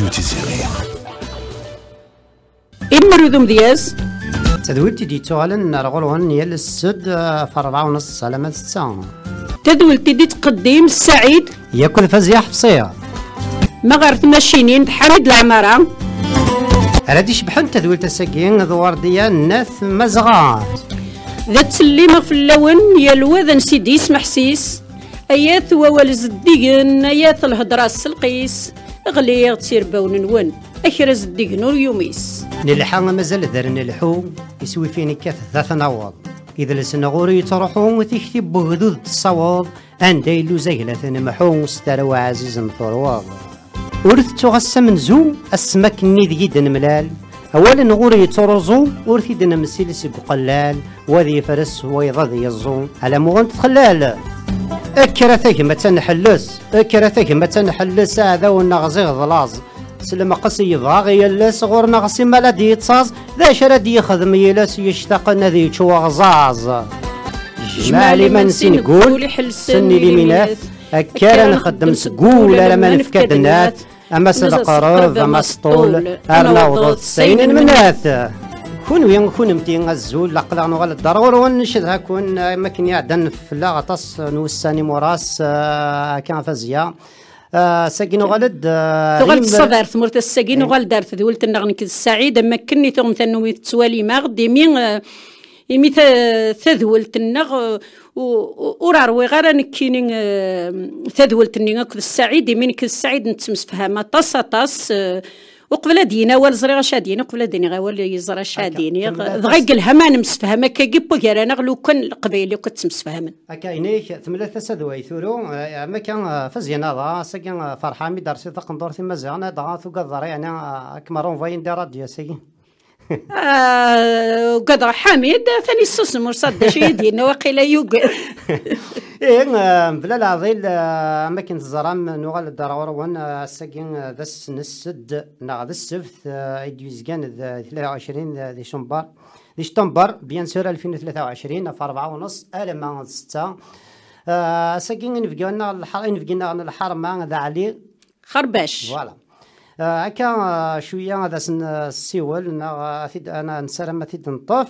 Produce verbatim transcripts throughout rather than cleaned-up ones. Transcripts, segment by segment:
Tiziri. Immer umedyaz. Tadwilt i d-yettuɣalen ar ɣur-wen yal ssid, eh, ɣef ṛebɛa u nṣ alamma d ssetta. Tadwilt i d-yettqeddim Saɛid. Yakk d Faziya Ḥefṣi. Ma ɣer tmacinin d Ḥamid Leɛmara. Ara d-icebḥen tadwilt ass-agi d Werdiya n At Mazɣa. D ad ttsellimeɣ fell-awen yal wa d ansi d-yesmeḥsis. Ayat wawal zeddigen, ayat lhedra s lqis. Ɣliɣ-d s irbawen-nwen, akra zeddigen ur yumis. Nelḥa mazal d ar nelḥu, iswifin ikkat d at naweḍ. Idles-nneɣ ur yettruḥu, tikti n wegdud tessaweḍ, anda yella uzagla ad t-nemḥu, s tarwa ɛzizen turweḍ. Ur tettuɣ ass amenzu, ass-m akken-nni deg i d-nemlal, awal-nneɣ ur yettruẓu, ur t-id-nemsil seg uqellal, wa ad yefres, wayeḍ ad yeẓẓu, ala muɣent txellal. Kker a tagmat ad nḥelles, kker a tagmat ad nḥelles, aɛdaw-nneɣ ziɣ d laẓ. S lmeqs yebɣa ɣ yal ass, ɣur-neɣ simmal ad d-yettaẓ, d acu ara d-yexdem yiles yectaqen ad yečč uɣẓaẓ? Jmaɛ liman s ineggul, iḥelsen i liminat, akka ara nxeddem seg wul alamma nefka-d nnat, ama s leqreb, ama s ṭṭul, ar naweḍ s ayen nmennat. Kunwi, kunemti, azul, aql-aɣ nuɣal-d ar ɣur-wen, ncedha-ken, am akken iɛeddan fell-aɣ aṭas n wussan imuras, eh, akka a Faziya. Eh, ass-agi nuɣal-d, eh, Tuɣal rim- teṣṣaḍ ar tmurt ass-agi, nuɣal-d ar tedwilt-nneɣ nekk d Saɛid, am akken i tuɣem tannumi tettwalim-aɣ-d, imi, eh, imi ta-, tadwilt-nneɣ, eh, u-, u-, ur ṛwiɣ ara nekkini, eh, tadwilt-nni akked Saɛid, imi nekk d Saɛid nettemsefham aṭas, aṭas, eh, uqbel ad d-yini awal ẓriɣ acu ad d-yini, uqbel ad d-iniɣ awal yeẓra acu ad d-yini. Dɣa yelha ma nemsefham akkagi n wagar-aneɣ lukan Leqbayel akk ad ttemsefhamen. Akka, ini-k, temlal tasa d way turu, eh, am akka, eh, Faziya Naḍa, ass-agi, eh, ferḥeɣ mi d-tersiḍ taqendurt imaziɣen, dɣa tugadeḍ ara, yeɛni, eh, ad kem-renvoyen di ṛṛadyu ass-agi. Ah, ugadeɣ Ḥamid, atan yessusem, ur ṣad d acu i d-yenna, waqila yugad. Ih, eh, mebla leɛḍil, eh, am akken teẓram, nuɣal-d ar ɣur-wen, eh, ass-agi, eh, d ass n ssed, neɣ d ssebt, eh, i d-yuzgan d, eh, tlata u ɛecrin d, di Cember, di Ctember, bien sûr, alfin u tlata u ɛecrin, ɣef ṛebɛa u nṣ alamma d ssetta. Eh, ass-agi, inebgi-nneɣ n lḥer-, inebgi-nneɣ n lḥerma d Ɛli Xerbac. Voilà. Eh, akka, eh, cwiya ad asen-nessiwel, neɣ, eh, ad t-id-, ad n-, nessaram ad t-id-neṭṭef.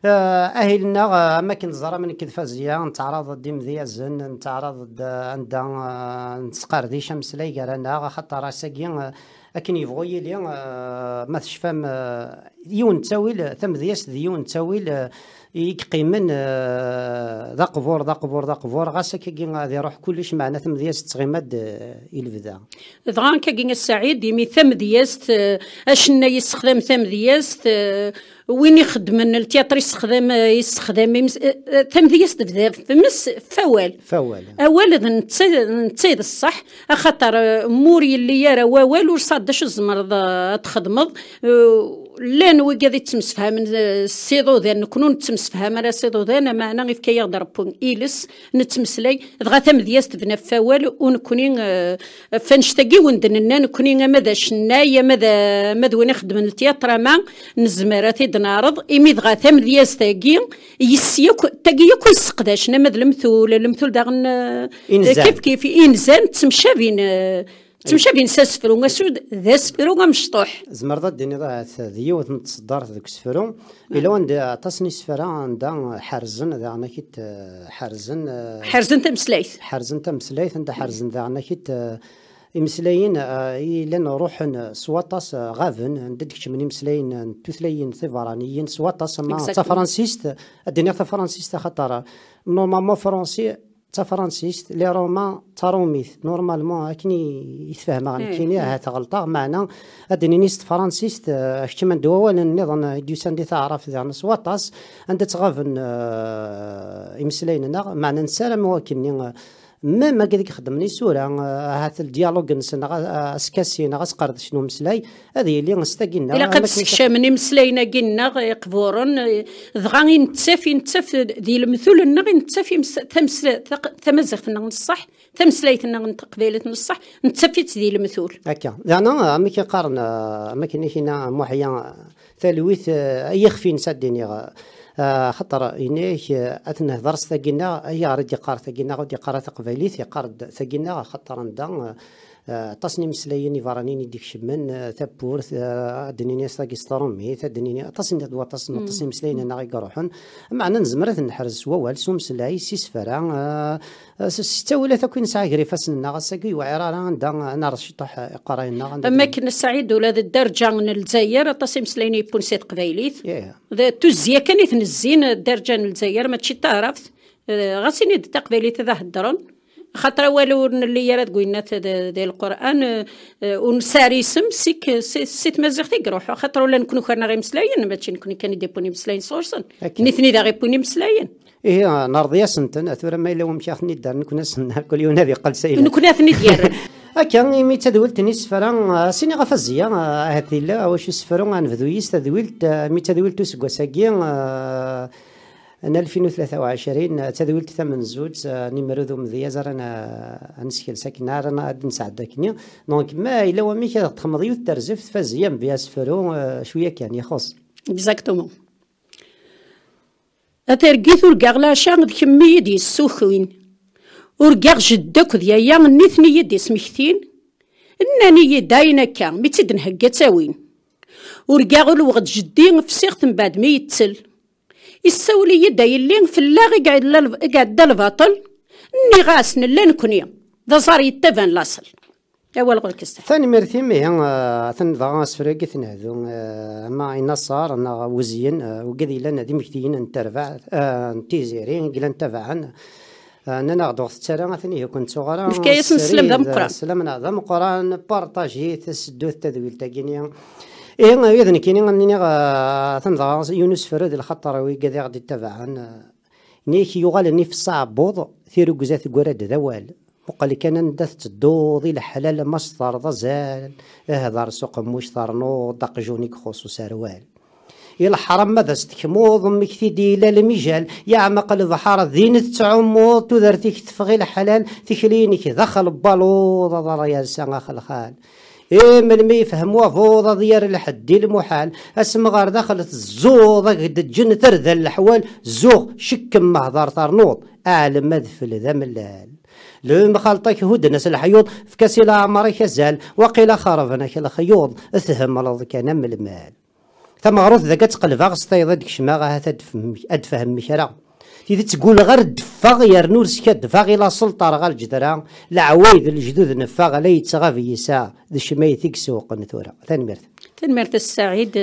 Eh, ahil-nneɣ, eh, am akken teẓram, nekk d Faziya, netteɛraḍ-d imedyazen, netteɛraḍ-d, eh, anda, eh, nesqerdic ameslay gar-aneɣ, axaṭer ass-agi, eh, akken yebɣu yili, eh, ma tecfam, eh, yiwen n ttawil, tamedyazt d yiwen n ttawil, eh, i yeqqimen, eh, d aqbur, d aqbur, d aqbur, ɣas akkagi ad iruḥ kullec, meɛna tamedyazt tettɣima-d, eh, i lebda. Dɣa akkagi a Saɛid, imi tamedyazt, eh, acennay yessexdam tamedyazt, eh, win ixeddmen ltyaṭr yessexdam, eh, yessexdam imes-, eh, eh, tamedyazt tebda tmes f wawal. F wawal. Awal d netta, d netta i d ṣṣeḥ, axaṭer, eh, ma ur yelli ara wawal, ur tesɛiḍ d acu tzemreḍ, eh, ad txedmeḍ. Eh, llan wigad i ttemsefhamen, eh, s iḍudan, nekkni ur nettemsefham ara s iḍudan, ameɛna ifka-yaɣ-d Rebbi iles, nettmeslay, dɣa tamedyazt tebna ɣef wawal, u nekkni, eh, ɣef annect-agi wen-d-nenna, nekkni ama d acennay, ama d, ama d win ixeddmen ltyaṭr, ama nezmer ad t-id-neɛreḍ, imi dɣa tamedyazt-agi, yes-s yakk, tagi yakk i yesseqdacen, ama d lemtul, lemtul daɣen, eh, Inzan. Kif kif, inzan ttemcabin, eh, ttemcabin s asefru asud d asefru amecṭuḥ. Tzemreḍ ad d-tiniḍ ahat d yiwet n tseddart deg usefru. Yella wanda aṭas n yisefra anda ḥerzen daɣen akit, eh, ḥerzen, eh, Ḥerzen tameslayt. Ḥerzen tameslayt, anda ḥerzen daɣen akit, eh, imeslayen, eh, i llan ruḥen s waṭas, eh, ɣaben, anda d-kecmen imeslayen n tutlayin tiberraniyin s waṭas, ama d tafransist, ad d-iniɣ tafransist axaṭer, eh, normalement français, d tafransist, les romains d tarumit, normalement, akken i, i tfehmeɣ nekkini, ahat ɣelṭeɣ, meɛna ad d-nini s tefransist, eh, keččmen-d wawalen nniḍen i d-yusan di taɛrabt daɣen s waṭas, anda ttɣaben, eh, imeslayen-nneɣ, meɛna nessaram wakken-nni, eh, même agad i ixeddmen isura, eh, ahat ldyalug-nsen, neɣ a-, askasi, neɣ asqerdec n umeslay, ad yili s tagi-nneɣ. Ilaq ad ssekcamen imeslayen-agi-nneɣ iqburen, eh, dɣa i nettaf, i nettaf di lemtul-nneɣ, i nettaf imes-, tamesla-, taq-, tamaziɣt-nneɣ n ṣṣeḥ, tameslayt-nneɣ n teqbaylit n ṣṣeḥ, nettaf-itt di lemtul. Akka. Daɣen, amek i qqaren, eh, am akken i k-yenna Muḥya, talwit, eh, ay ixef-ines ad d-iniɣ, eh, axaṭer yenna-ak, eh, ad nehder s tagi-nneɣ, ayɣer i d-yeqqar tagi-nneɣ, ur d-yeqqar ara taqbaylit, yeqqar-d tagi-nneɣ, axaṭer anda, eh, Eh, aṭas n imeslayen ibeṛṛaniyen i d-ikecmen, eh, tawwurt, eh, ad d-nini s tagi s trumit, ad d-nini aṭas n, d waṭas n, aṭas n imeslayen-nneɣ i iruḥen. Meɛna nezmer ad ten-neḥrez s wawal, s umeslay, s isefra, eh, eh, s, s ttawilat akk i nesɛa gar ifassen-nneɣ. Ass-agi ur yewɛir ara anda ad nerreẓ ciṭuḥ, eh, iqerray-nneɣ, anda am akken Saɛid, ula d dderǧa n Lezzayer, aṭas n imeslayen i yewwin si teqbaylit. Yeah. D tuzzya kan i ten-zzin, dderǧa n Lezzayer, mačči d taɛrabt. Eh, ɣas ini-d taqbaylit ad heddren, axaṭer awal ur nelli ara deg winna d, d Lqur'an, eh, ur nesɛi ara isem, si, si, si tmaziɣt i iruḥ, axaṭer ula nekni ukren-aɣ imeslayen, mačči nekni kan i d-iwwin imeslayen sɣur-sen. Akken. Nitni daɣ i iwwin imeslayen. Ihi, nerḍi-asen-ten, tura ma yella wamek i aɣ-ten-id-rren, nekni asen-, kul yiwen ad yeqqel s ayla. Nekni ad ten-id-yerren. Akka, imi d tadwilt n yisefra, ah, sini ɣef Azya, ah, ahat yella, awacu isefru, ad nebdu yis tadwilt, ah, imi d tadwilt useggas-agi, ah, n alfin u tlata u ɛecrin, d tadwilt tamenzut, eh, n Imrud Umedyaz ara n-, ad nsekles akken, ara n-, ad nesɛedda akkenni. Donc, ma yella wamek ad ɣ-d-txedmeḍ yiwet terzift f Azya mebla asefru, eh, cwiya kan, ixuṣ. Exactement. A targit, urgaɣ leɛca d kemm i yi-d-yessukin. Urgaɣ jeddi akked yaya, nitni i yi-d-ismektin. Nnan-iyi-d ayen akka, mi tt-id-nhegga ad tt-awin. Urgaɣ ulweɣ-d jeddi, fsiɣ-t mbeɛd mi yettel. Issawel-iyi-d a yelli, fell-aɣ i iɛedda l-, i iɛedda lbaṭel. Nniɣ-as, nella nekni, d aẓar yettaban laṣel. Awal ɣur-k, Saɛid. Tanemmirt-im, ihi, eh, atan dɣa asefru-agi ad t-nehdu, eh, ama inaṣar neɣ wezyen, eh, wigad yellan d imektiyen n terbaɛt, eh, n tiziri, i yellan tabaɛen. Ah, nnan-aɣ-d ur ɣ-tettu ara, atan ihi ur ken-ttuɣ ara. Nefka-yasen srid, sslam d ameqqran. Sslam d ameqqran, partajit, seddut tadwilt-agi-ni. Ihi, aya d nekkini ad n-iniɣ, ah, atan dɣa yiwen usefru di lxaṭer wigad i ɣ-d-ittabaɛen, ah, nni-k yuɣalen ifeṣṣa aɛebbuḍ, tirugza teggra-d d awal. Muqel kan anda tettedduḍ, i leḥlal ma s-terreḍ azal, hder s uqemmuc ternuḍ, aqjun i ixuṣṣ userwal. I leḥram ma d as-tekmuḍ, mmekti-d yella lemijal, yeɛmeq lebḥer, din tettɛummuḍ, tudert-ik teffeɣ i leḥlal, tikli-inek daxel n waluḍ, aḍar yersa axelxal. I melmi yefhem wabuḍ, ad yerr lḥedd i lmuḥal, asemɣar daxel tezzuḍ, ad k-d-ǧǧen terda leḥwal, zuɣ, cekkem ma hder ternuḍ, ɛlem adfel d amellal. Lemxalṭa-k hudden-as leḥyuḍ, efk-as i leɛmer-ik azal, waqila xerben-ak lexyuḍ, themmleḍ kan am lmal. Tameɣrut dagi ad tt-qelbeɣ s tayeḍ ad d-kecmeɣ, ahat ad d-fhem-, ad d-fehmen kra. Tidet gguleɣ ar d-ffeɣ, yernu ur skaddbeɣ i laṣel terɣa lǧedra, leɛwayed lejdud neffeɣ, la yettɣab yiseɛ, d ccmayt i isewqen tura. Tanemmirt. Tanemmirt a Saɛid.